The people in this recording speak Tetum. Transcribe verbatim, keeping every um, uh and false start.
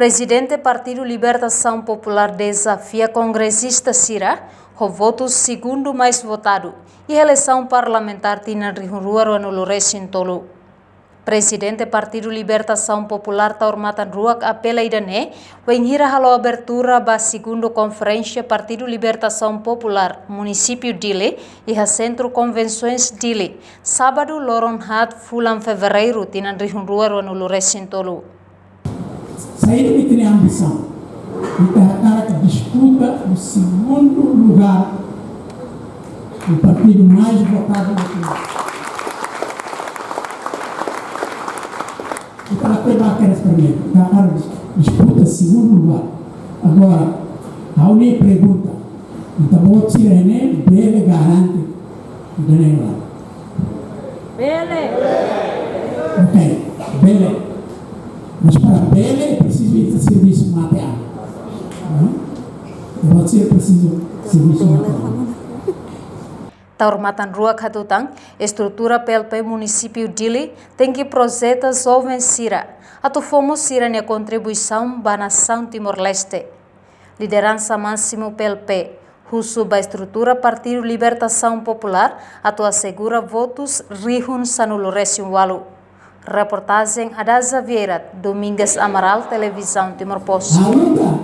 Prezidente Partidu Libertasaun Populár dezafia kongresista sira ho votu segundu mais votadu iha eleisaun parlamentár tinan rihun rua ruanulu resin tolu. Prezidente Partidu Libertasaun Populár Taur Matan Ruak apela ida-ne'e, wainhira halo abertura ba segundu konferénsia Partidu Libertasaun Populár Munisípiu Dili, iha Sentru Konvensoens Dili, sábadu loron haat fulan fevereiru tinan rihun rua ruanulu resin tolu. Saida ita-nia ambisaun? Ita hakarak disputa o segundo lugar, o partido mais votado na Timor. Ita la teve aqueles primeiros, ita hakarak dis-, disputa segundo lugar. Agora, ha'u-nia pergunta, ita-boot sira ne'e bele garante ida-ne'e lae? Bele. Ok, bele. Mas para bele, presiza ita servisu mate an. Hã? Ita-boot sira presiza servisu mate an. Taur Matan Ruak hatutan, estrutura P L P Munisípiu Dili tenke projeta joven sira atu fó mós sira-nia kontribuisaun ba nasaun Timor-Leste. Lideransa másimu P L P husu ba estrutura Partidu Libertasaun Populár atu asegura votus rihun sanulu resin ualu. Reportajen Adaza Vieira, Domingas Amaral, Televizaun Timor Post. A luta